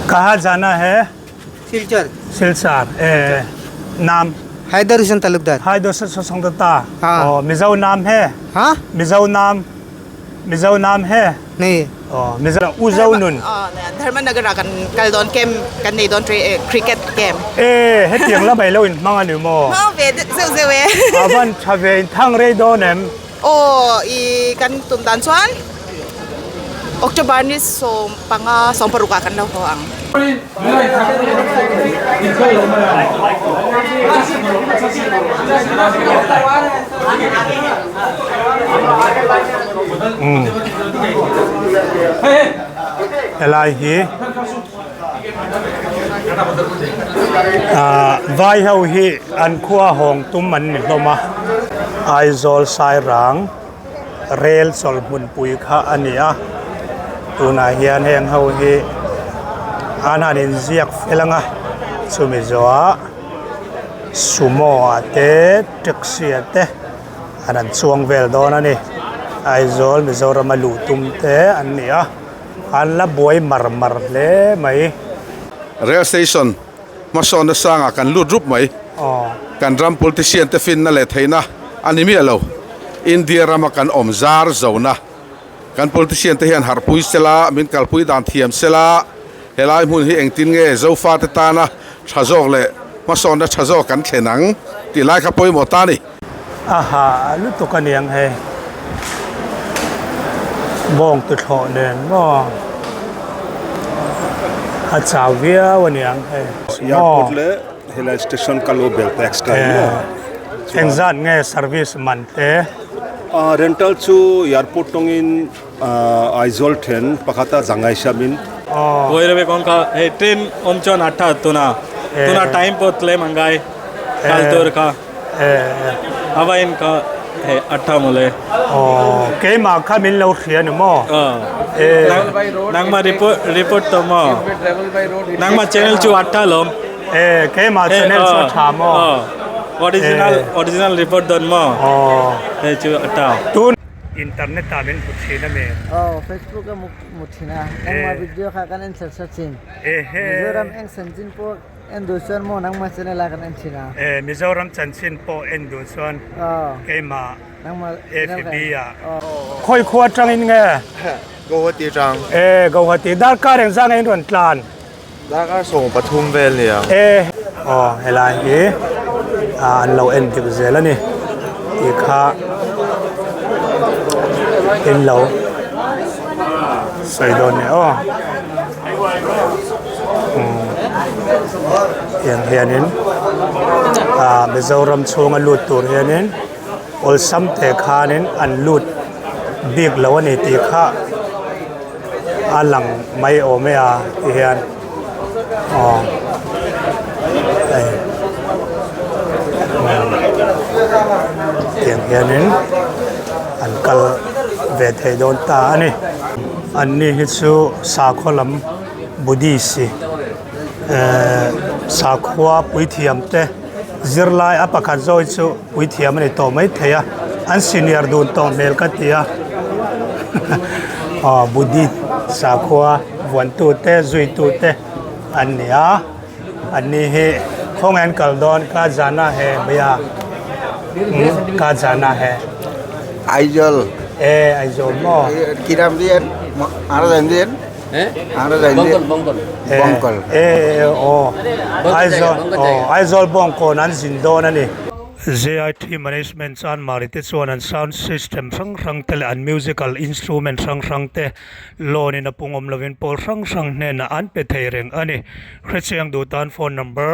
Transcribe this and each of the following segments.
Kaha jana hai Silchar Silchar eh naam Haider Hussain Talukdar Haider Hussain Talukdar हाँ। Oh Mizo naam hai हाँ Mizo naam Mizo naam hai nahi oh Mizo U Zo Nun Dharmanagar ah kan kal dawn camp kan nei dawn cricket camp. E hetiang lamah ilo in hmang a ni maw? Hmang ve zeuh zeuh e. A van tha ve in thang rei dawn em? Aw i kan tum dan chuan October ni 15 16 ah kan lo haw ang. Helai hi ah vai ho hi an khua hawng tum an ni hlawm a Aizawl Sairang rel chawlh hmunpui kha a ni a tunah hian heng ho hi an han inziak fel ang a chumi zawhah sumo ah te taxi ah te an han chuang vel dawn a ni Aizawl Mizoram a luh tum te an ni a an la buai mar mar hle mai. Rail station hmasawnna sangah kan lut rup mai. Kan ram politician te finna leh theihna a ni miah lo. India rama kan awm zar zona. Kan politician te hian harhpui sela, min kalpui dan thiam sela, helai hmun hi engtin nge Zofa te tana tha zawk leh hmasawnna tha zawk kan thlen ang tih lai kha pawimawh ta a ni. Aha lutuk a niang hei. Bawng tuthlawh nen maw a chau viau a niang hei. Airport leh helai station ka lo bel ta extra in maw. Engzat nge service man te? Rental chu airport tawngin Aizawl then pakhata zangai siamin. Koirabe kawngka hei train awm chuan a tha tuna tuna time pawh tlem ang ngai kal tur kha. Avain ka hei a tha mawle. Aw keimah kha min lo hria ni maw? Nangmah report report tawh maw? Nangmah channel chu a tha lawm. E keimah channel chu a tha maw? Original original report dawn maw? Aw hei chu a tha. Tun internet ah min hmu thin a mi? Aw facebook a hmu thin a nangmah video kha kan en thla thin. Mizoram eng chanchin pawh En duh chuan maw nangmah channel ah kan en thin a. E Mizoram chanchin pawh en duh chuan keimah FB ah. Khawi khua atangin nge? Guwahati atang. E Guwahati darkar engzah nge in rawn tlan? Darkar 13 vel nia. E aw helai hi an lo en dik zel a ni tih kha in lo sawi dawn nia aw. Tiang hianin ah Mizoram chhunga lut tur hianin awlsam te khanin an lut bik lo a ni tih kha a lang mai awm e a ti hian aw hei tiang hianin an kal ve thei dawn ta a ni. An ni hi chu sakhaw lam Buddhist eh sakhua puithiam te zirlai a pakhat zawk hi chu puithiam a ni tawh maithei a an senior dun tawh hmel ka ti a aw Buddhist sakhua vuantu te zuitu te an ni a an ni hi khawnge an kal dawn ka jana hai bhaiya ka jana hai. Aizawl e Aizawl maw Kiram rian Aradan rian Aizawl Bawngkawn an zin dawn a ni. JIT Management chuan Mari te chuan an sound system hrang hrang te leh an musical instrument hrang hrang te loan in a pung awm lovin pawl hrang hrang hnenah an pe thei reng a ni. Hrechiang duh tan phone number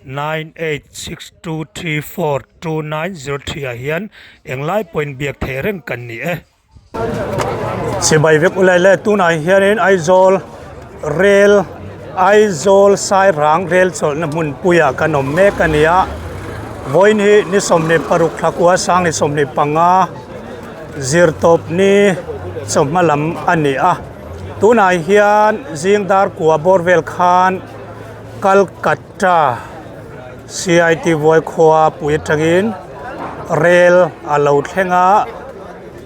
9862342903 ah hian englai pawhin biak theih reng kan ni e. Chibai vek ulai le tunah hianin Aizawl rel Aizawl Sairang rel chawlhna hmunpuiah kan awm mek a ni a vawiin hi ni 26 thlakua sang ni 25 zirtawp ni chawhma lam a ni a tunah hian zing dar kua bawr vel khan Calcutta C_I_T Vuaikhua pui atangin rel a lo thleng a.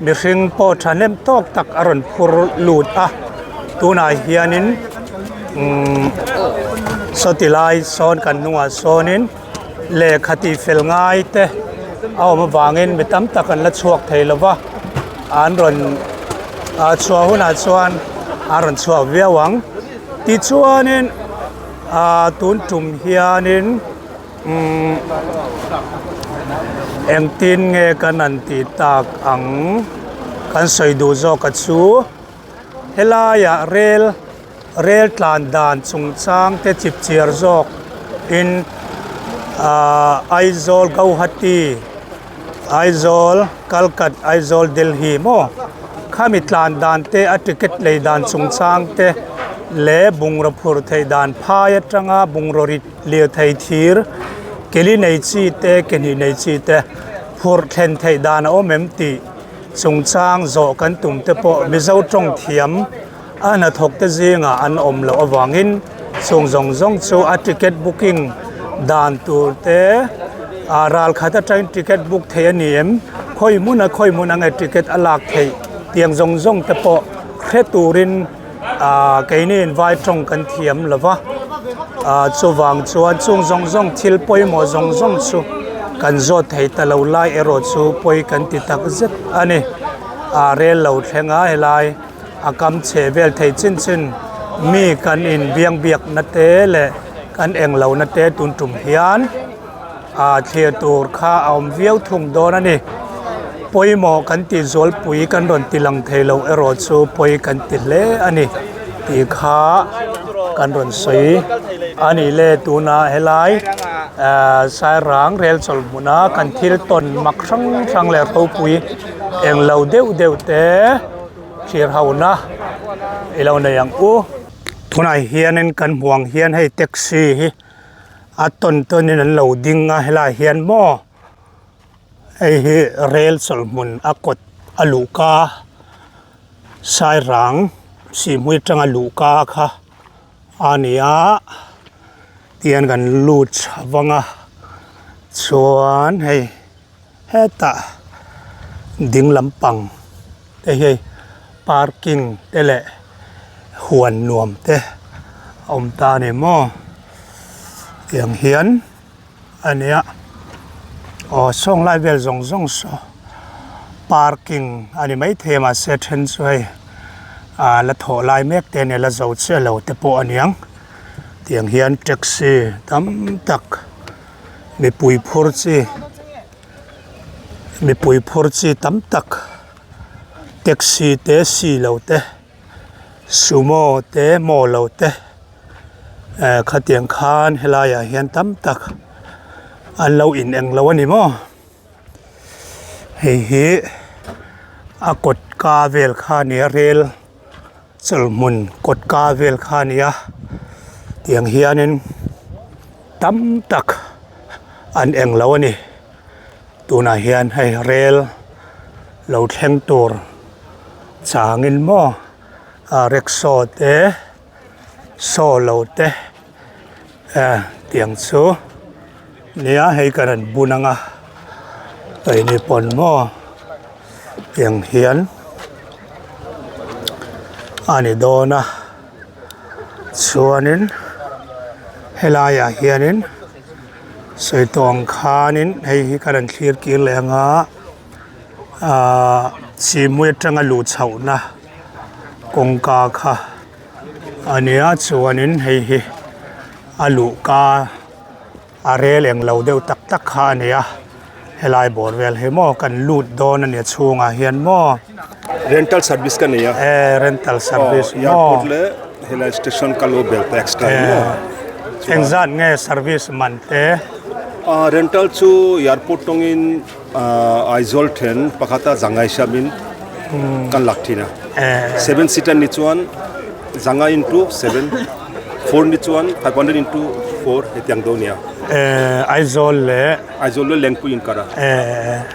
Mihring pawh thahnem tawk tak a rawn phur lut a, tunah hianin Umm sawti lai sawn kan hnungah sawnin lehkha tih fel ngai te a awm avangin mi tam tak an la chhuak thei lo va an rawn ah chhuah hunah chuan an rawn chhuak viau ang tichuanin ah tun tum hianin umm engtin nge kan han tih tak ang kan sawi duh zawk a chu. Helaiah rel rel tlan dan chungchang te chip chiar zawk in ahh Aizawl Guwahati Aizawl Kalkat Aizawl Delhi maw khami tlan dan te a ticket lei dan chungchang te leh bungraw phur theih dan phai atanga bungraw rit lirthei thir keli nei chi te ke hnih nei chi te phurh thlen theih dan a awm em tih. Chungchang zawh kan tum te pawh Mizo tawng thiam a hnathawk te zingah an awm loh avangin chung zawng zawng chu a ticket booking dan tur te ah ral khat atangin ticket book theih a ni em khawi hmun a khawi hmun anga ticket a lak theih tiang zawng zawng te pawh hre turin ah keini in vai tawng kan thiam lo va ah chuvang chuan chung zawng zawng thil pawimawh zawng zawng chu kan zawt thei ta lo lai erawh chu pawi kan ti tak zet a ni ah rel lo thleng a helai a kam chhe vel thei chin chin mi kan in biang biak na te leh kan eng lo na te tun tum hian ah thlir tur kha a awm viau thung dawn a ni pawimawh kan tih zualpui kan rawn ti lang thei lo erawh chu pawi kan ti hle a ni tih kha kan rawn sawi a nih le tunah helai ah sairang rel chawlh hmuna kan thil tawn mak hrang hrang leh ropui eng lo deuh deuh te thlir ho na i lo nei ang u. Tunah hianin kan hmuh ang hian hei taxi hi. A tawn tawnin an lo ding a helaiah hian maw hei hi rel chawlhmun a kawt a luhka sairang sihhmui atanga luhka kha a ni a tihian kan lut chho vang a chuan hei hetah ding lampang te hi hei parking te leh huan nuam te a awm ta a ni maw tiang hian a nia aw sawng lai vel zawng zawng saw parking a ni maithei a mahse then chu hei ah la thawh lai mek te a nia la zo chiah lo te pawh a niang tiang hian taxi tam tak mipui phur chi mipui phur chi tam tak taxi te silo te sumo te maw lo te eh khatiang khan helai ah hian tam tak an lo in eng lo a ni maw hei hi a kawt ka vel kha a ni a rel chawlhmun kawt ka vel kha a ni a tiang hianin tam tak an eng lo a ni tunah hian hei rel lo thleng tur changin maw ah rickshaw te saw lo te eh tiang chu nia hei kan han bun ang a keini pawn maw tiang hian a ni dawn a chuanin helaiah hianin sawi tawh ang khanin hei hi kan han thlir kir leh ang a ahh chimui atanga luh chhohna kawngka kha a nia chuanin hei hi a luhka a rel eng lo deuh tak tak kha a ni a helai bawr vel hi maw kan lut dawn a nia chhungah hian maw. Rental service ka nei a. Eh rental service maw. Airport leh helai station ka lo bel ta extra ni maw. Engzat nge service man te? Rental chu airport tawngin Aizawl then pakhata zangai siamin kan lak thin a. 7 seater ni chuan zanga into 7 4 ni chuan 500 into 4 hetiang dawn nia. Aizawl leh Aizawl leh Lengpui inkar a.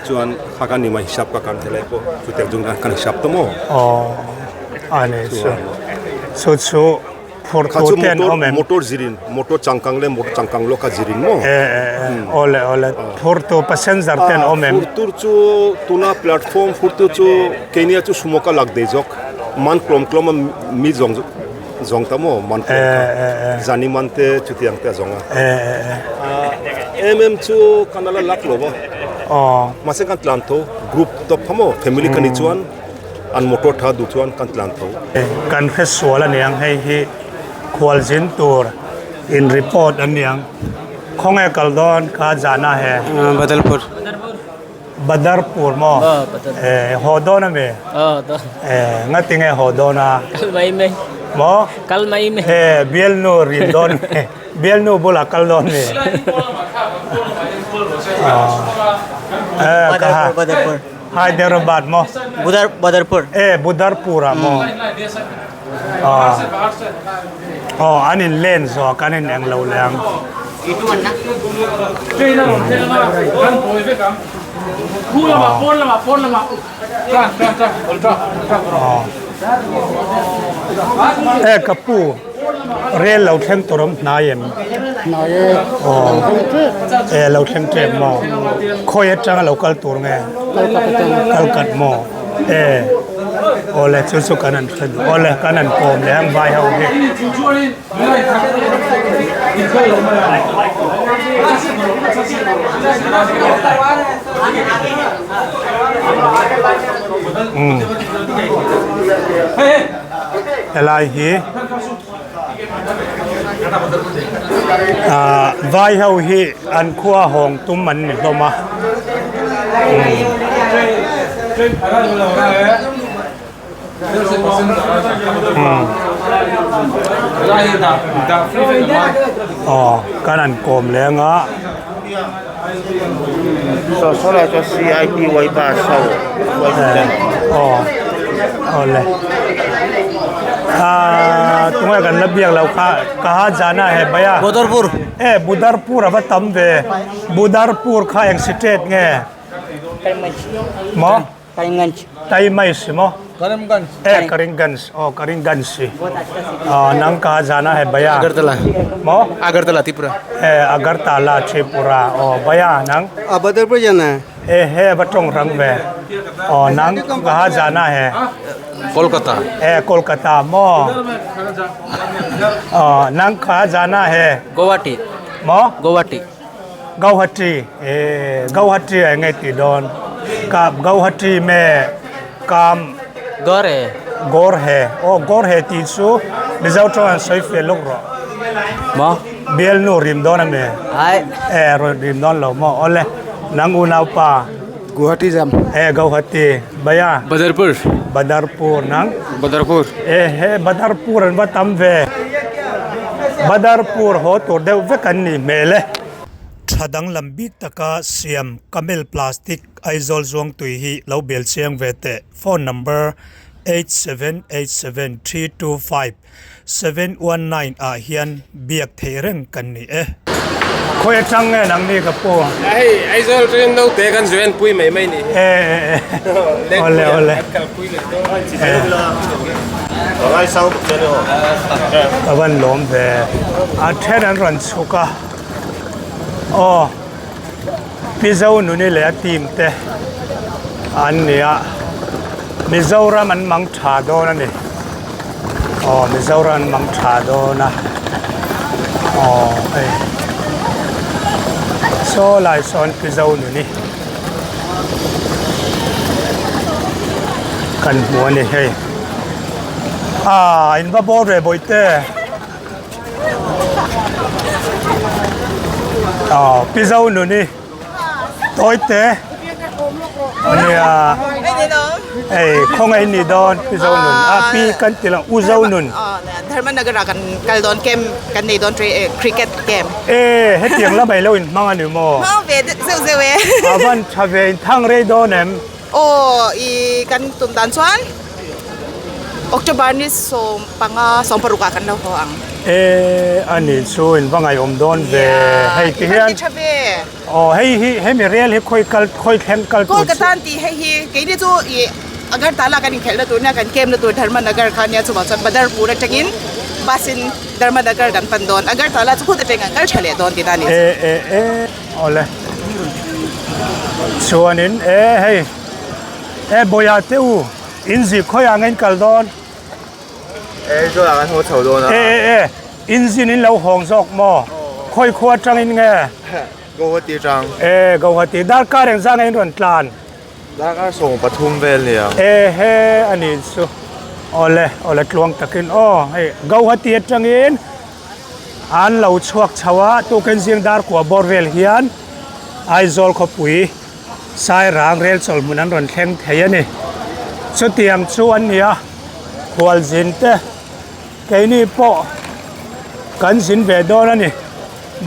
Chuan kha kan ni mai hisap ka kan helai pawh chutiang chu kan hisap ta maw. Aw a ni chu chu chu phur Kha chu tu te an motor awm em? motor zirin motor changkang leh motor changkang lo kha zirin maw. E e e awle awle phur tu passenger te an awm em? Phur tur chu tuna platform phur tur chu keinia chu sumo ka lak dei zawk man klawm klawm a mi zawng. zawng ta maw man pawh kha zani man te chutiang te a zawng a. Em em chu kan ala lak lo va mahse kan tlan tho group tawp kha maw family ka nih chuan an motor tha duh chuan kan tlan tho. Kan hresual aniang hei hi khualzin tur in report aniang khawnge kal dawn kha zana he. Badalpur. Badarpur maw? Eh, haw dawn a mi? Eh, ngati nge haw dawn a? Kal mai mai. Maw? Kal mai mai. Eh, bialnu rin dawn mi? Bialnu bulah kal dawn mi? Eh, ka ha. Badarpur, Badarpur. Hyderabad maw? Budar, Badarpur. Eh, Budarpur ah maw? Aw. Aw, an in len zawh kan in eng lo leh ang. Aw. E ka pu, rel lo thleng tur awm hnai em? Hnai e. Aw. E lo thleng tep maw? Khawi atanga lo kal tur nge? Kalkat maw? E. Awle chu chu kan han hre duh awle kan han kawm leh ang vai ho hi. Umm helai hi ah vai ho hi an khua hawng tum an ni hlawm a. Aw kan han kawm leng a. Aw awle ah tunge kan la biak loh kha kaha jana hai bhaiya e Budarpur a va tam ve Budarpur kha eng state nge? Maw? Taimais maw? Eh Karimganj aw Karimganj si aw nang kaha jana hai bhaiya Agartala maw? Agartala Tripura Eh Agartala Tripura aw bhaiya nang? Badarpur jana hai. Eh he va tawng rang ve aw nang kaha jana hai? Kolkata Eh Kolkata maw? Aw nang kaha jana hai? Guwahati Maw? Guwahati Gauhati eh Gauhati ah engei tih dawn ka Gauhati me kam Gore Gorhe aw Gorhe tih chu Mizo tawng an sawi fel lawk rawh Maw Bialnu rim dawn a mi Ai eh rawn rim dawn lo maw awle nang unaupa Guwahati jam eh Gauhati Bhaiya Badarpur Badarpur nang Badarpur eh he Badarpur an va tam ve Badarpur haw tur deuh vek an nih hmel e. Tha danglam bik taka siam Camel Plastic Aizawl Zuangtui hi lo bel chiang ve teh phone number 8787325719 ah hian biak theih reng kan ni e. Khawi atang nge nang ni ka pu? Hei Aizawl train no te kan join pui mai mai ni hi. E e ole ole. Ka van lawm ve. A then an rawn chhuk a. Aw Mizo nuni leh a team te an ni a. Mizoram an mang tha dawn a ni. Aw Mizoram an mang tha dawn a. Aw hei saw lai sawn Mizo nuni kan hmu a ni hei. Ah in va bawr ve bawihte. Aw pi zo nuni tawite ania ei khawngaih ni dawn pi zo nun a pi kan ti lo u zo nun Dharmanagar ah kan kal dawn camp kan nei dawn cricket camp e hetiang lamah ilo in hmang a ni maw hmang ve zeuh zeuh e a van tha ve in thang rei dawn em Aw i kan tum dan chuan October ni 15 16 ah kan lo haw ang. E a nih chu in va ngaihawm dawn ve hei ti hian. I tha ve. Aw hei hi hemi rel hi khawi kal khawi thleng kal tur. Kolkata an tih hei hi keini chu i Agartala kan inkhelh na tur nia kan camp na tur Dharmanagar kha nia chuvang chuan Badarpur atangin bus in Dharmanagar kan pan dawn Agartala chu khut atangin kan kal tha leh dawn tihna a ni. E e e. Awle chuanin e hei e bawia te u in zip khawiah nge in kal dawn? Aizawl ah kan haw chho dawn a. E e e engine in lo hawng zawk maw? Khawi khua atangin nge? Guwahati atang. E Guwahati darkar engzah nge in rawn tlan? Darkar 13 vel nia. E he a ni chu. Awle awle tluang takin aw hei Guwahati atangin an lo chhuak chho a tukin zing dar kua bawr vel hian Aizawl khawpui Sairang rel chawlhmun an rawn thleng thei a ni. Chutiang chu an ni a, khualzin te keini pawh kan zin ve dawn a ni.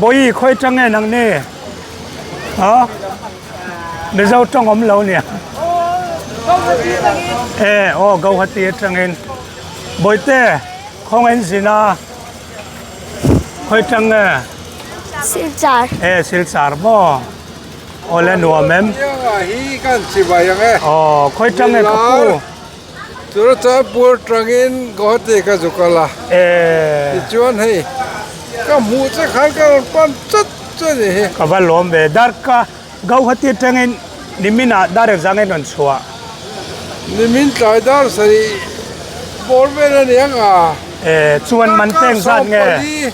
Bawihi khawi tang nge nang ni? Ha? Mizo tawng awm lo nia. E, aw Guwahati atangin. Bawihte, khawngain zin a. Khawi tang nge? Silchar. E, Silchar maw? Awle nuam em? Chianga hi kan chibai ang e. Aw, khawi tang nge ka pu? Churachandpur tangin Guwahati ka zu kal a. E. Tichuan hei, ka hmuh che khan ka rawn pan chat che ni hi. Ka va lawm ve. Darka Guwahati atangin nimin ah dar engzah nge rawn chhuah? Nimin tlai dar sarih bawr vel a ni ang a. E, chuan man te engzat nge?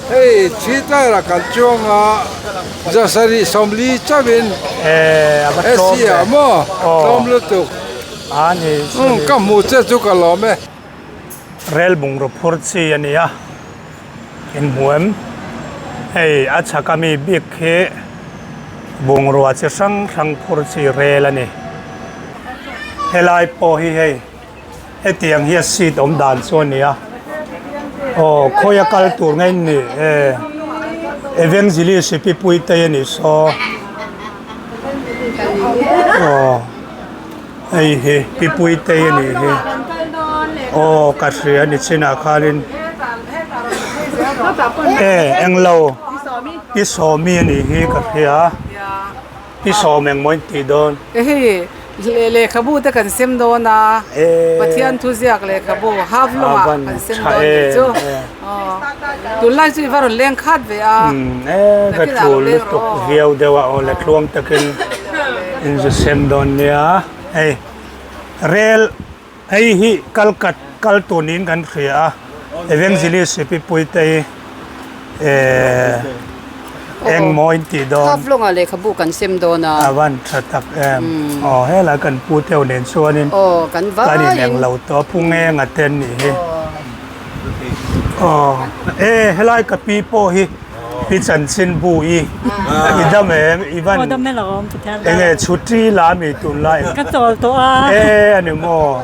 Hei thi taira kan chuang a zasarih sawmli chauhin AC ah maw tlawm lutuk ka hmu che chu ka lawm e. Rel bungraw phur chi a ni a, inhmu em? Hei a chhak ami bik khi bungrua chi hrang hrang phur chi rel a ni. Helai pawh hi hei. Hetiang hi a seat awm dan chu a ni a, aw khawi a kal tur nge in nih e Evangelist pi Puitei a nih saw aw hei hi pi Puitei a nih hi aw ka hria ni chinah khanin e englo pi Sawmi a nih hi ka hria. Pi Sawm engmaw in tih dawn? Hei lehkhabu te kan sem dawn a, Pathian thu ziak lehkhabu half long ah kan sem dawn tih chu. Tunlai chu i va rawn leng khat ve a. E ka tul lutuk viau deuh a aw le tluang takin in zu sem dawn nia. Hei rel hei hi kalkat kal tur niin kan hria a, Evangelist Pi Puitei Engmaw in tih dawn? Half lawngah lehkhabu kan sem dawn a. A van tha tak em. Aw helai kan pu teuh nen chuanin Aw kan kan vaiin. ineng lo tawh a pu ngenga te an nih hi. Aw e helai ka pi pawh hi pi chanchin bu i i dam em i van Aw dam e lo Pathian enge chhuti la mi tunlai Ka chawl tawh a. E ani maw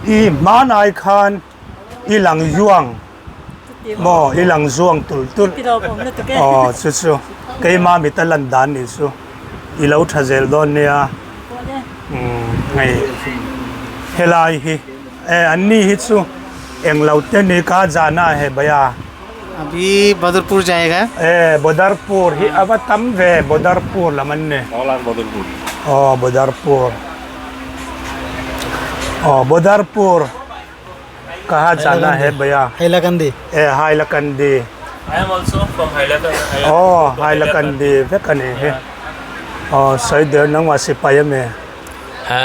i hmanai khan i lang zuang Maw i lang zuang tulh tulh. Aw chu chu keima mit a lan dan nih chu i lo tha zel dawn nia. Umm hei helai hi e an ni hi chu eng lo te ni ka jana he bhaiya. Abhi Badarpur jayega. E Badarpur hi a va tam ve Badarpur lam an ni. Aw Badarpur. Aw Badarpur. Kaha jana hai bhaiya? Hailakandi. E Hailakandi. I am also from Hailakandi. Oh, Hailakandi vek ani hi. Oh, sawi der nangmah sipai ami. Ha,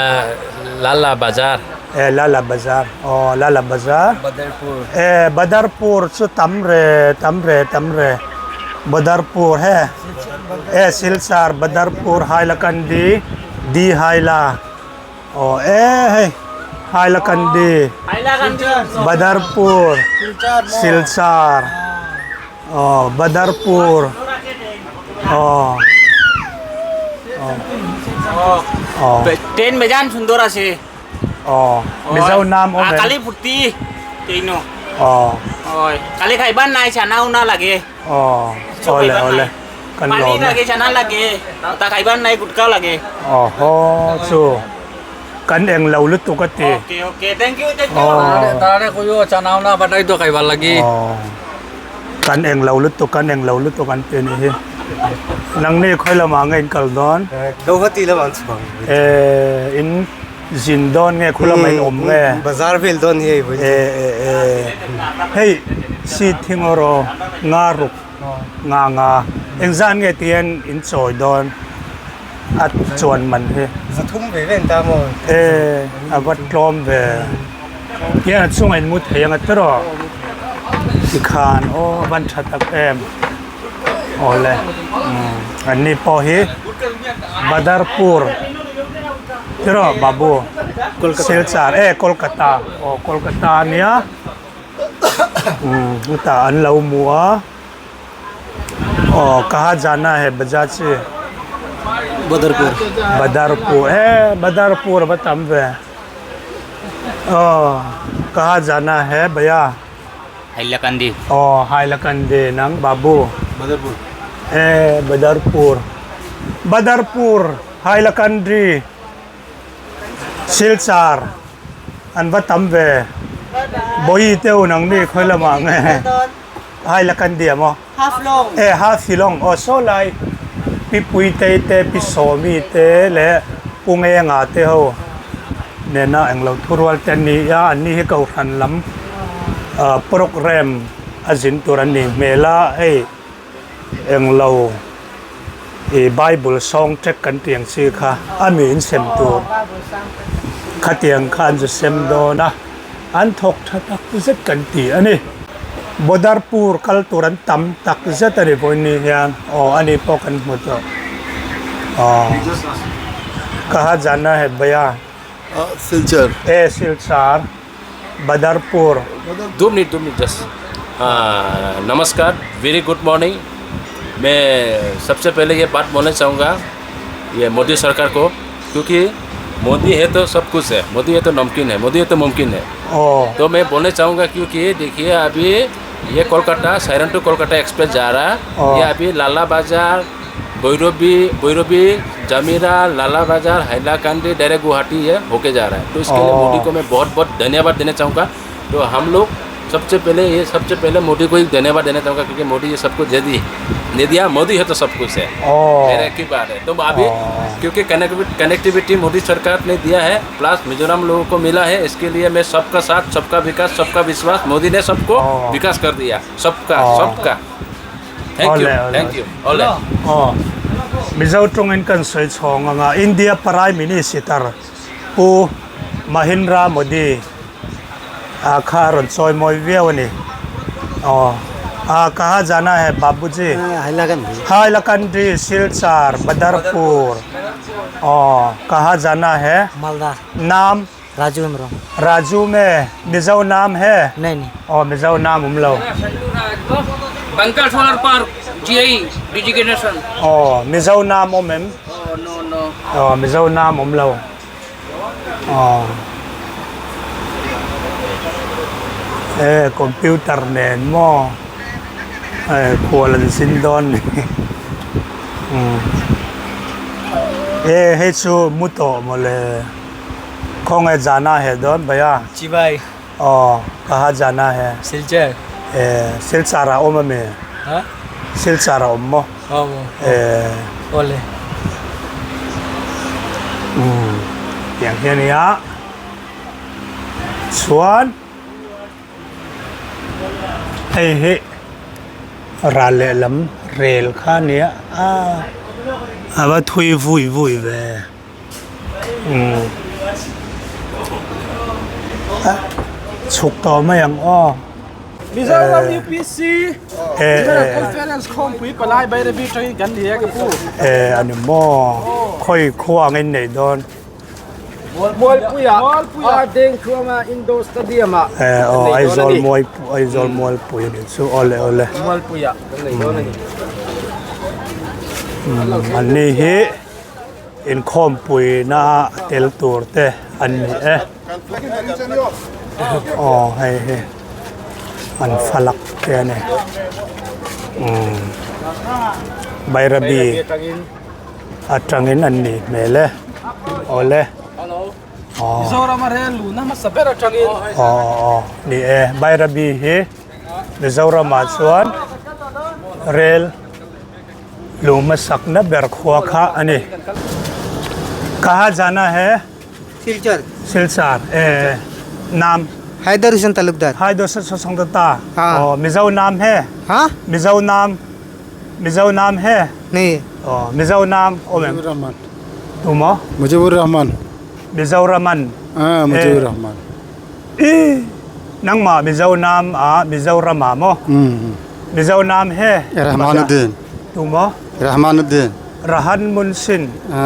Lala Bazar. E Lala Bazar. Oh, Lala Bazar. Badarpur. E Badarpur chu tam re, tam re, tam re. Badarpur he. E Silchar, Badarpur, Hailakandi, D Haila. Aw e hei Hailakandi Badarpur Silchar aw Badarpur aw aw Train বেজান সুন্দর আছে aw Mizo nam awm em কালি ফুর্তি train aw কালি খাইবার নাই চানা উনা লাগে aw awle awle kan পানি lawm e লাগে চানা লাগে তা খাইবার নাই গুটকা লাগে aw haw chu kan eng lo lutuk a ti okay okay thank you thank you aw তারে কইও চানা উনা বাটাই তো খাইবার লাগি aw kan eng lo lutuk kan eng lo lutuk an ti a nih hi nangni khawi lamah nge in kal dawn Guwahati lamah an chhuak eh in zin dawn nge khu lamah in awm nge bazar vel dawn hi hei eh eh eh hei seat hi ngaw rawh nga ruk Nga nga engzah nge tihian in chawi dawn a chuan man hi. Zathum ve ve an ta maw? E a va tlawm ve. Hian a chungah in mu thei anga tiraw tikhan aw a van tha tak em awle umm an ni pawh hi Badarpur tiraw babu Silchar e Kolkata aw Kolkata ania umm hetah an lo mu a. Aw kaha jana hai bajaj se Badarpur Badarpur e Badarpur a va tam ve aw kaha jana hai bhaiya Hailakandi aw Hailakandi nang babu Badarpur e Badarpur Badarpur Hailakandi Silchar an va tam ve Bawi te u nang ni khawi lamah nge. Hailakandi a maw? Haflong. E Hafilong aw saw lai Pi Puitei te Pi Sawmi te leh Pu Ngenga te ho nena englo thurual te an ni a an ni hi Kohhran lam programme a zin tur an nih hmel a hei englo ih Bible sawng tek kan tih ang chi kha a mi in sem tur khatiang kha an zu sem dawn a. An thawk tha tak zet kan ti a ni. Badarpur kal tur an tam tak zet a ni vawiin ni hian aw a ni pawh kan hmu tawh aw kaha jana hai bhaiya Silchar e Silchar Badarpur. दो minute दो minute just हाँ नमस्कार very good morning मैं सबसे पहले ये बात बोलना चाहूँगा ये मोदी सरकार को क्योंकि मोदी है तो सब कुछ है मोदी है तो नमकीन है मोदी है तो मुमकिन है तो मैं बोलना चाहूँगा क्योंकि देखिए अभी ये कोलकाता सायरन टू कोलकाता एक्सप्रेस जा रहा है ये अभी लाला बाजार भैरबी भैरबी जमीरा लाला बाजार हैलाकांडी डायरेक्ट गुवाहाटी ये होके जा रहा है तो इसके लिए मोदी को मैं बहुत बहुत धन्यवाद देना चाहूँगा तो हम लोग सबसे पहले ये सबसे पहले मोदी को ही धन्यवाद देना चाहूँगा क्योंकि मोदी ये सबको दे दी दे दिया मोदी है तो सब कुछ है मेरा एक ही बात है तो अभी क्योंकि कनेक्टिविटी मोदी सरकार ने दिया है प्लस मिजोरम लोगों को मिला है इसके लिए मैं सबका साथ सबका विकास सबका विश्वास मोदी ने सबको विकास कर दिया सबका सबका thank you thank you all Aw Mizo tawngin kan sawi chhawng anga India Prime Minister Pu Mahindra Modi a kha a rawn chawi mawi viau a ni. Aw a kaha jana hai Babuji? Hailakandi Silchar Badarpur aw kaha jana hai? Malda Naam Raju Hembrom Raju me Mizo naam hai? Nahi nahi aw Mizo naam awm lo. Bunker solar park GI designation aw Mizo naam awm em? Aw no no aw Mizo naam awm lo. Aw e computer nen maw e khual an zin dawn ni umm e hei chu mu tawh mawle khawnge jana he dawn bhaiya chibai aw kaha jana he Silchar e Silchar ah awm ami ha Silchar ah awm maw awm e awle Umm tiang hi a nia chuan hei hi ral lehlam rel kha a nia a a va thui vui vui ve umm a chhuk tawh mai ang aw. Mizoram UPC General Conference khawmpui palai Bairabi tangin kan ni e ka pu. E a ni maw khawi khua ang in nei dawn. Mualpuia Ardeng Khuama Indoor Stadium ah E aw Aizawl Mual Aizawl Mualpui a nih chu awle awle. Mualpuia kan nei dawn a ni. An ni hi inkhawmpui na tel tur te an ni e. Aw hei hi an falak te a ni umm Bairabi atangin an nih hmel e awle aw aw aw ni e Bairabi hi Mizoramah chuan rel luh hmasakna ber khua kha a ni kaha jana he. Silchar Silchar ए नाम हैदर हुसैन तालुकदार हैदर हुसैन दत्ता हाँ ओ मिजो नाम है हाँ मिजो नाम मिजो नाम है नहीं ओ मिजो नाम ओ मैम रहमान तुम मुजीबुर रहमान मिजो रमन हाँ मुजीबुर Rahman I nangmah Mizo nam ah Mizoram ah maw? Mizo nam he Rahmanuddin. Tu maw? Rahmanuddin. Rahan Munsin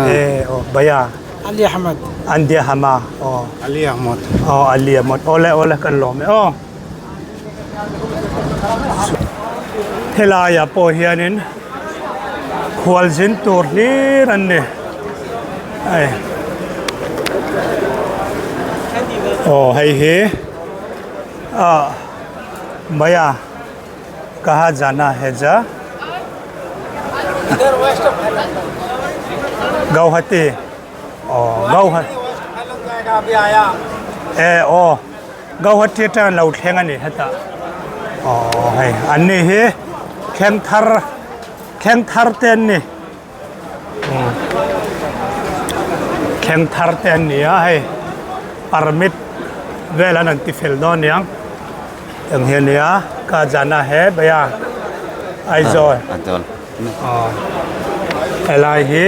e aw baya. Ali Ahmad. Andi Ahmad aw. Ali Ahmad. Aw Ali Ahmad awle awle kan lawm e aw. Helaiah pawh hianin khualzin tur hlir an ni hei aw hei hi ah maya kaha jana hai ja Guwahati aw Guwahati e aw. Gauhati atang an lo thleng a ni hetah aww hei an ni hi thleng thar thleng thar te an ni thleng thar te an ni a hei permit vel an an ti fel dawn aniang eng hi a nia ka jana he bhaiya Aizawl aw helai hi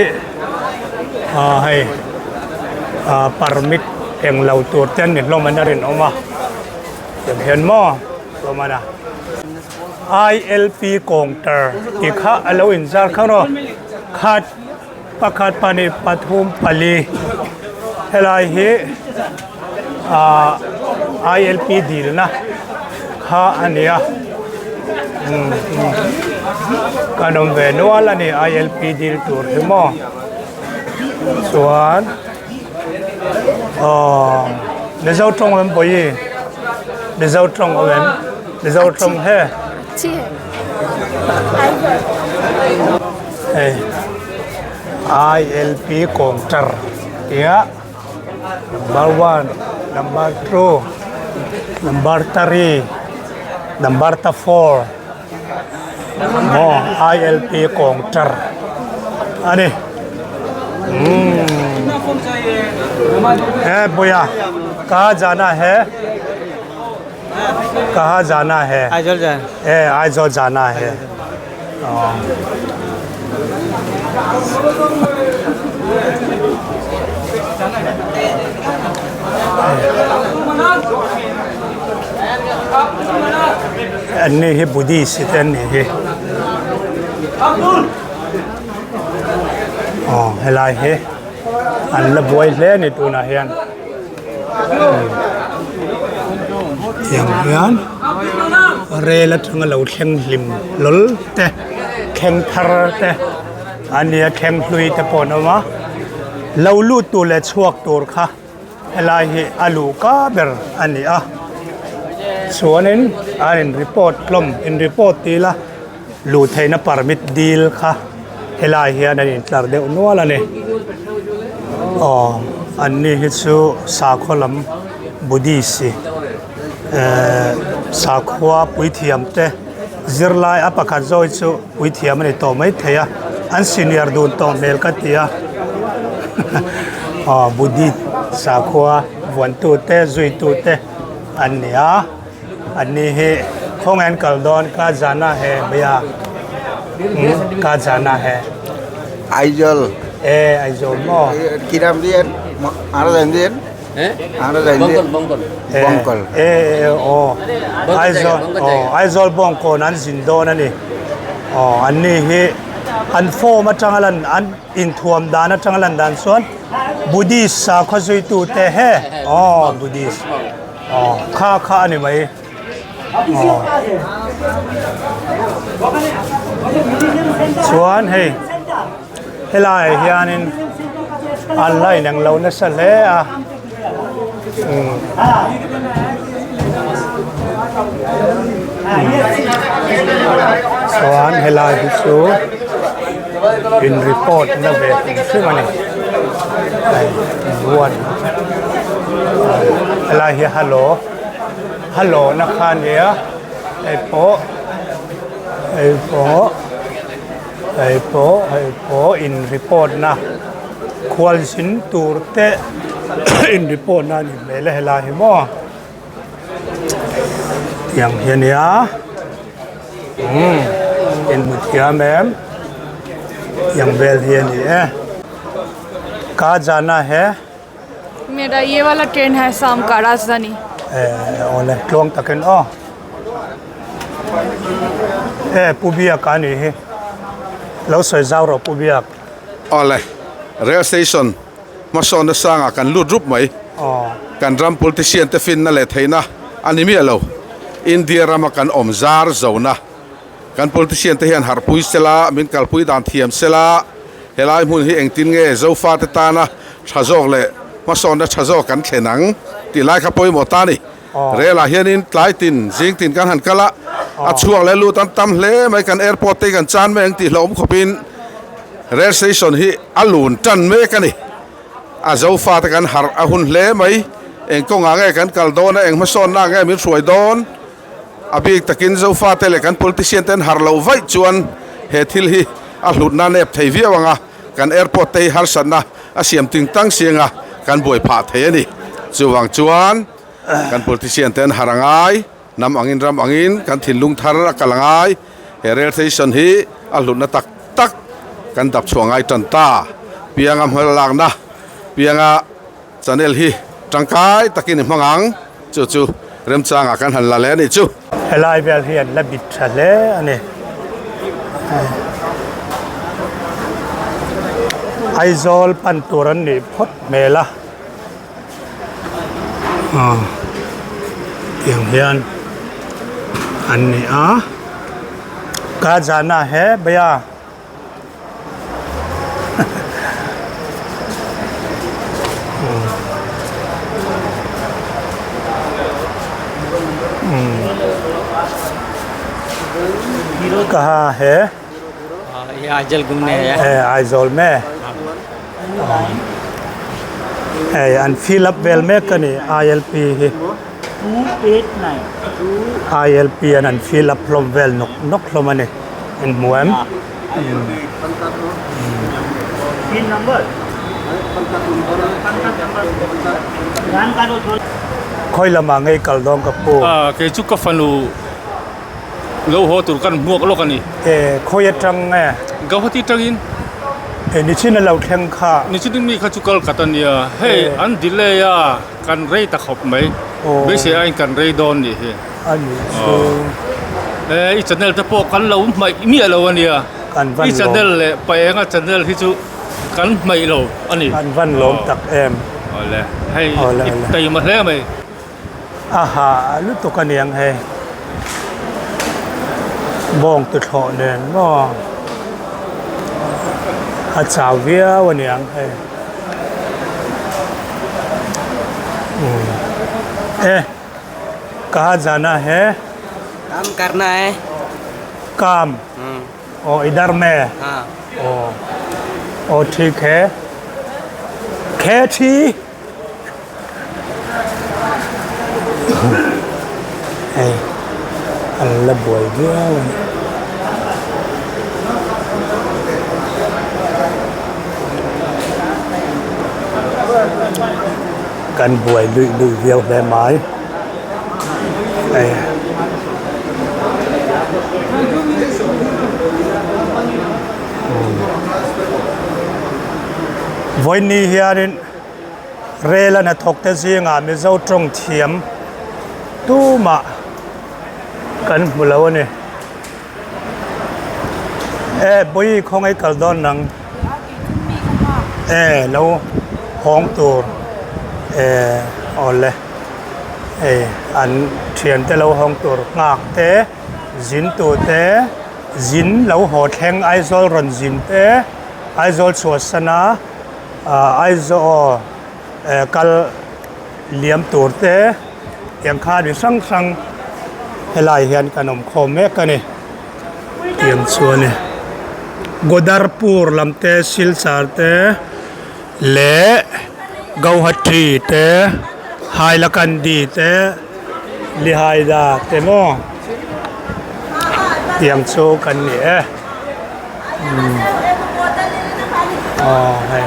aw hei ah permit eng lo tur te an ni hlawm an a rinawm a tiang hian maw hlawm a na I L P counter tih kha a lo inzar kha rawh khat pakhat pahnih pathum pali helai hi ah I L P dilna kha a ni a kan awm ve nual a ni I L P dil tur hi maw chuan aw Mizo tawng awm pawh i Mizo tawng awm em Mizo tawng he hei I L P counter tia number one number two number three number ta four maw I L P counter a ni umm he puia kaha jana hai kaha jana hai Aizawl jana e Aizawl jana hai aw. An ni hi Buddhist te an nih hi aw helai hi an la buai hle a ni tunah hian. Tiang hian rel atanga lo thleng hlim hlawl te thleng thar te a nia thleng hlui te pawh an awm a lo lut tur leh chhuak tur kha helai hi a luhka ber a ni a chuanin an in report hlawm in report tih ila luh theihna permit dil kha helai hian an intlar deuh nual a ni aw an ni hi chu sakhaw lam buddhist ehh sakhua puithiam te zirlai a pakhat zawk hi chu puithiam a ni tawh maithei a an senior dun tawh hmel ka ti a aw buddhist sakhua vuantu te zuitu te an ni a. An ni hi khawngaih an kal dawn ka jana he bhaiya umm ka jana he. Aizawl. E Aizawl maw. Kiram dian ara zain dian ara zain dian Bongkol. E e aw Aizawl aw Aizawl Bawngkawn an zin dawn a ni aw an ni hi an form atanga lan an inthuam dan atanga lan dan chuan Buddhist sakhaw zuitute he aw Buddhist. Aw kha kha a ni mai aw chuan hei helaiah hianin an la inang lo nasa hle a umm chuan helai hi chu in report na ve hrim hrim a ni hei one. Helai hi halo halo na kha a nia hei pawh hei pawh hei pawh hei pawh in report na khual zin tur te in report na a nih hmel a helai hi maw tiang hi a nia umm in hmu thiam em tiang vel hi a ni e ka jana he. मेरा ये वाला ट्रेन है शाम का राजधानी Eh awle tluang takin aw. Eh Pu Biak a nih hi. Lo sawi zau rawh Pu Biak. Awle rail station hmasawnna sangah kan lut rup mai. Kan ram politician te finna leh theihna a ni miah lo. India rama kan awm zar zona. Kan politician te hian harhpui sela, min kalpui dan thiam sela, helai hmun hi engtin nge Zofa te tana tha zawk leh hmasawnna tha zawk kan thlen ang tih lai kha pawimawh ta a ni. Rel ah hianin tlai tin, zing tin kan han kal a, a chhuak leh lut an tam hle mai, kan airport te hi kan chan mai ang tih hlauhawm khawpin rel station hi a lun tan mek a ni. A Zofa te kan harh a hun hle mai, eng kawngah nge kan kal dawn a, eng hmasawnna nge min hruai dawn? A bik takin Zofate leh kan politician te an harh loh vaih chuan he thil hi a hlutna nep thei viau ang a, kan airport te hi harsatna a siam ting tang siang a, kan buai phah thei a ni. Chuvang chuan kan politician te an harh a ngai, hnam angin ram angin kan thinlung thar a kal a ngai, he rail station hi a hlutna tak tak kan dap chhuah ngai tan ta. Pianga hmalakna, pianga. Channel hi tangkai takin i hmang ang, chu chu remchangah kan han la leh a nih chu. Helai vel hi an la bit tha hle a ni. Aizawl pan tur an nih phawt hmel a. Aw tiang hian an ni a. Ka jana he bhaiya. कहाँ है ये आइजल घूमने आया है आइजोल में hei an fill up vel mek a ni ILP hi ILP an an fill up hlawm vel nawk nawk hlawm a ni. In hmu em? Khawi lamah ngei kal dawn ka pu? Ah, kei chu ka fanu lo haw tur kan hmuak lawk a ni. E, khawi atang nge? Gauhati atangin. E, nichin a lo thleng kha. Nichin mi kha chu kal khat a nia. Hei, an delay a, kan rei ta khawp mai. Beisei aiin kan rei dawn nih hi. A nih chu. E i channel te pawh kan lo hmaih miah lo a nia. Kan van I channel leh Paenga channel hi chu kan hmaih lo a ni. Kan van lawm tak em. Awle hei i taima hle mai. Aha lutuk a niang hei. Bawng tuthlawh nen maw a chau viau a niang hei. E. कहा जाना है काम करना है काम ओ इधर में हाँ ओ ओ ठीक है खेची hei an la buai viau a ni Kan buai luih luih viau hle mai. Hei. Vawiini hianin rel a hnathawk te zingah Mizo tawng thiam tumah kan hmu lo a ni. E bawi khawngaih kal dawn nang e lo hawng tur e awle hei an thian te lo hawng tur nghak te zin tur te zin lo haw thleng Aizawl rawn zin te Aizawl chhuahsan a Aizawl kal liam tur te tiang khan mi hrang hrang helai hian kan awm khawm mek a ni tiang chu a ni Godarpur lam te Silchar te leh Gauhati te Hailakandi te Lihaida te maw tiang chu kan ni e. Aw hei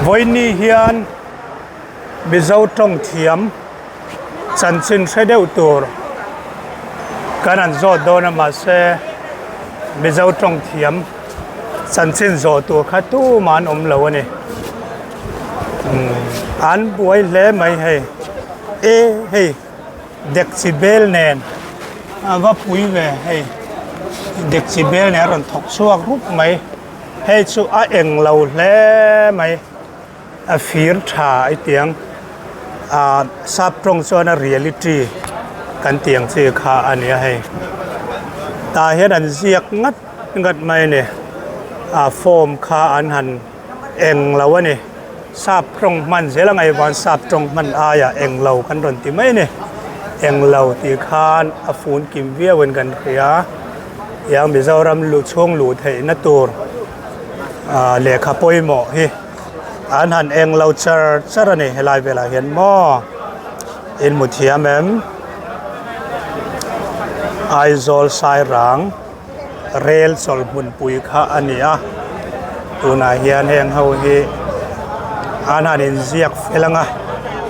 vawiini hian Mizo tawng thiam chanchin hre deuh tur kan han zawt dawn a mahse Mizo tawng thiam chanchin zawh tur kha tumah an awm lo a ni an buai hle mai hei. E hei dekchi bel nen a va pui ve hei dekchi bel nen a rawn thawk chhuak rup mai hei chu a eng lo hle mai a fir tha i tiang ah sap tawng chuan a reality kan tih ang chi kha a ni a hei tah hian an ziak ngat ngat mai a ni ah form kha an han eng lo a ni sap tawng hman zel a ngaih vang sap tawng hman aiah eng lo kan rawn ti mai a ni eng lo tih khan a fun kim viau in kan hria tiang Mizoram luh chhung luh theih na tur ah lehkha pawimawh hi an han eng lo char char a ni helai velah hian maw in hmu thiam em Aizawl Sairang. Rel chawlh hmunpui kha a ni a, tunah hian heng ho hi an han inziak fel ang a,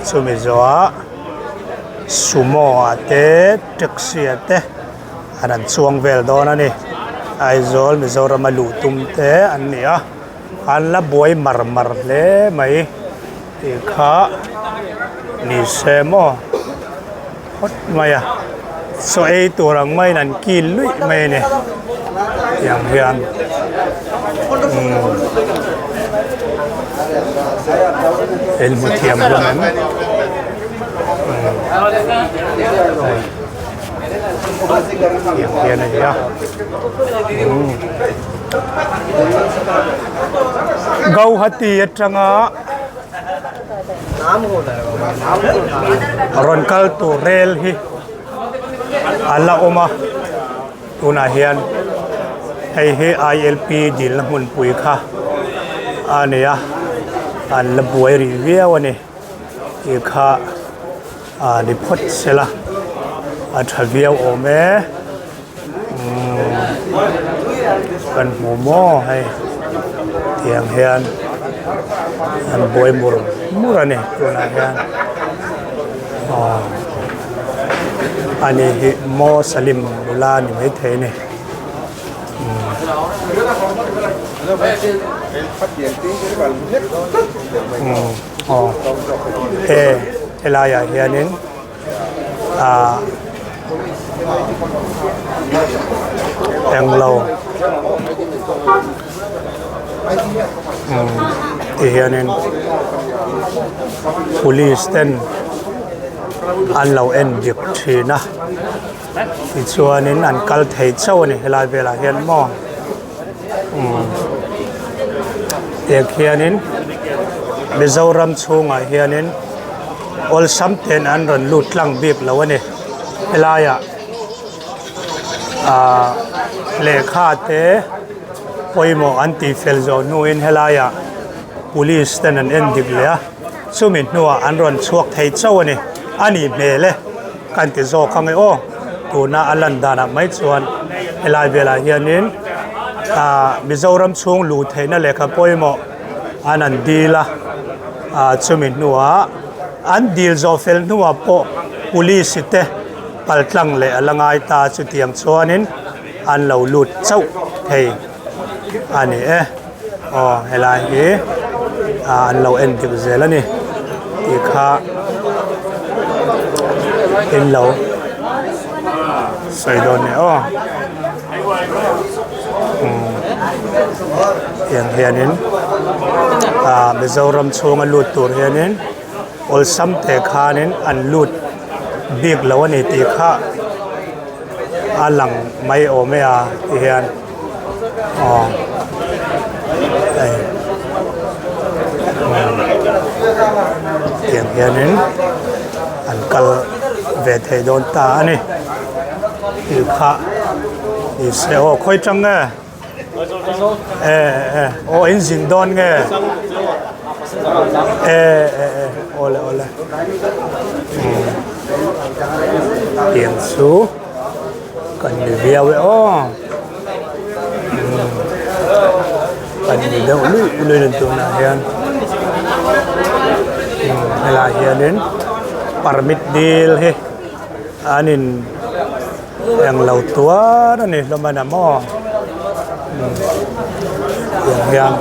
chumi zawhah sumo ah te taxi ah te an han chuang vel dawn a ni, Aizawl Mizoram a luh tum te an ni a, an la buai mar mar hle mai tih kha ni se maw. Phawt mai a, chaw ei tur ang maiin an kil luih mai a ni tiang hian umm in hmu thiam hlawm em umm tiang hian a ni a umm Guwahati atanga. Rawn kal tur rel hi a la awm a tunah hian hei hi I L P dilna hmunpui kha a ni a an la buai rih viau a ni tih kha a ni phawt sela a tha viau awm e. Kan hmu maw hei tiang hian an buai mur mur a ni tunah hian aw ani hi maw salim nula ni maithei a ni. Aw he helaiah hianin. ah englo umm ti hianin police ten an lo en dik thin a tichuanin an kal thei chauh a ni helai velah hian maw umm tiang khianin Mizoram chhungah hianin awlsam ten an rawn lut tlang bik lo a ni helaiah ahh lehkha te pawimawh an tih fel zawh hnuin helaiah police ten an en dik leh a chumi hnuah an rawn chhuak thei chauh a ni a nih hmel e kan ti zawk ang e aw tuna a lan danah mai chuan helai velah hianin ahh Mizoram chhung luh theihna lehkha pawimawh an an dil a ah chumi hnuah an dil zawh fel hnuah pawh police te paltlang leh a la ngai ta chutiang chuanin an lo lut chauh thei a ni e aw helai hi ah an lo en dik zel a ni tih kha in lo sawi dawn nia aw. Tiang hianin ah Mizoram chhunga lut tur hianin awlsam te khanin an lut bik lo a ni tih kha a lang mai awm e a ti hian aw hei tiang hianin an kal ve thei dawn ta a ni tih kha. Ni se aw khawi tang nge e e aw in zin dawn nge e e e awle awle tiang chu kan ni viau e aw kan ni deuh luih luih a ni tunah hian helaiah hianin permit dil hi an in. Englo tuar a ni hlawm a na maw tiang hian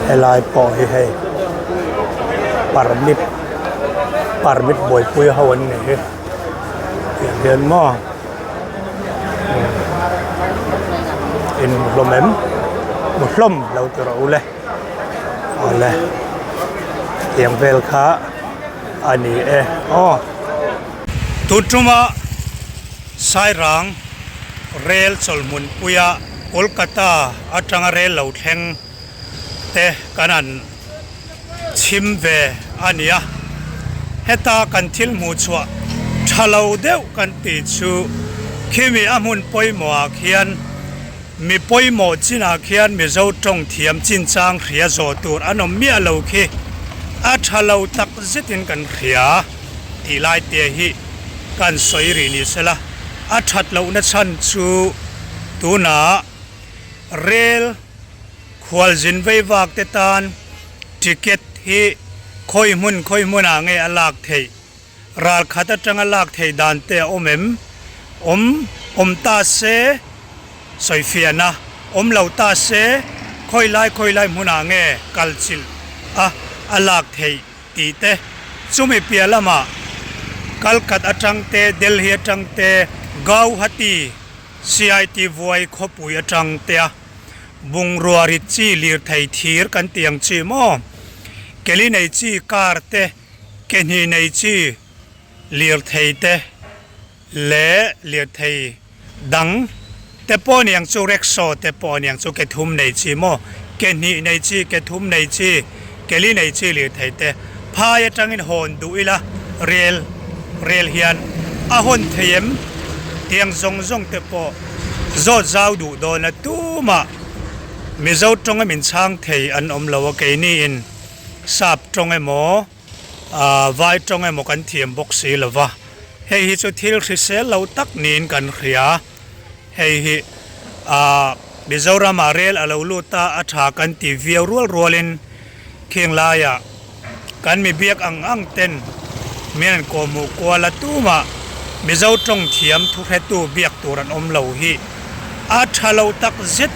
Helai pawh hi hei permit permit buaipui ho an ni hi tiang hian maw in hmu hlawm em hmu hlawm lo ti rawh u le awle tiang vel kha a ni e aw. Tun tuma Sairang rel chawlhmun puia Kolkata atanga rel lo thleng te kan han chhim ve a ni a, heta kan thil hmuh chhuah tha lo deuh kan tih chu khimi a hmun pawimawhah khian mi pawimawh chinah khian Mizo tawng thiam chinchang hria zawh tur an awm miah lo khi a tha lo tak zetin kan hria tih lai te hi kan sawi rih ni sela a that lohna chhan chu tunah rel Khualzin veivak te tan ticket hi khawi hmun khawi hmunah nge a lak theih? Ral khat atanga lak theih dan te a awm em? Awm awm ta se sawifiahna awm lo ta se khawi lai khawi lai hmunah nge kal chilh a a lak theih tih te chumi piah lamah Kalkat atang te Delhi atang te Gauhati CIT vuai khawpui atang te a Bungrua rit chi lirthei thir kan tih ang chi maw? Keli nei chi car te, ke hnih nei chi lirthei te leh lirthei dang te pawh a ni ang chu, rickshaw te pawh a ni ang chu, ke thum nei chi maw? Ke hnih nei chi, ke thum nei chi, keli nei chi lirthei te phai atangin hawn duh ila rel rel hian a hawn thei em? Tiang zawng zawng te pawh. Zawt zau duh dawn a tumah Mizo tawng a min chhang thei an awm lo a keini in sap tawng emaw ah vai tawng emaw kan thiam bawk si lo va hei hi chu thil hrisel lo tak niin kan hria hei hi ah Mizoram ah rel a lo lut a a tha kan ti viau rual rual in khing laiah Kan mi biak ang ang ten min an kawhhmuh kual a tumah Mizo tawng thiam thuhretu biak tur an awm lo hi a tha lo tak zet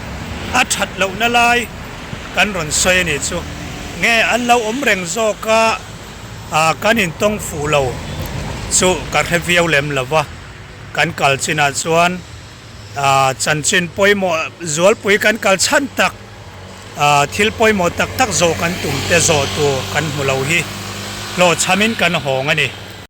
a that lohna lai kan rawn sawi a nih chu. Nge an lo awm reng zawk a, ah kan intawng fuh lo chu ka hre viau lem lo va, kan kal chinah chuan ah chanchin pawimawh zualpui kan kal chhan tak. Thil pawimawh tak tak zawh kan tum te zawh tur kan hmu lo hi hlawhchhamin kan hawng a ni.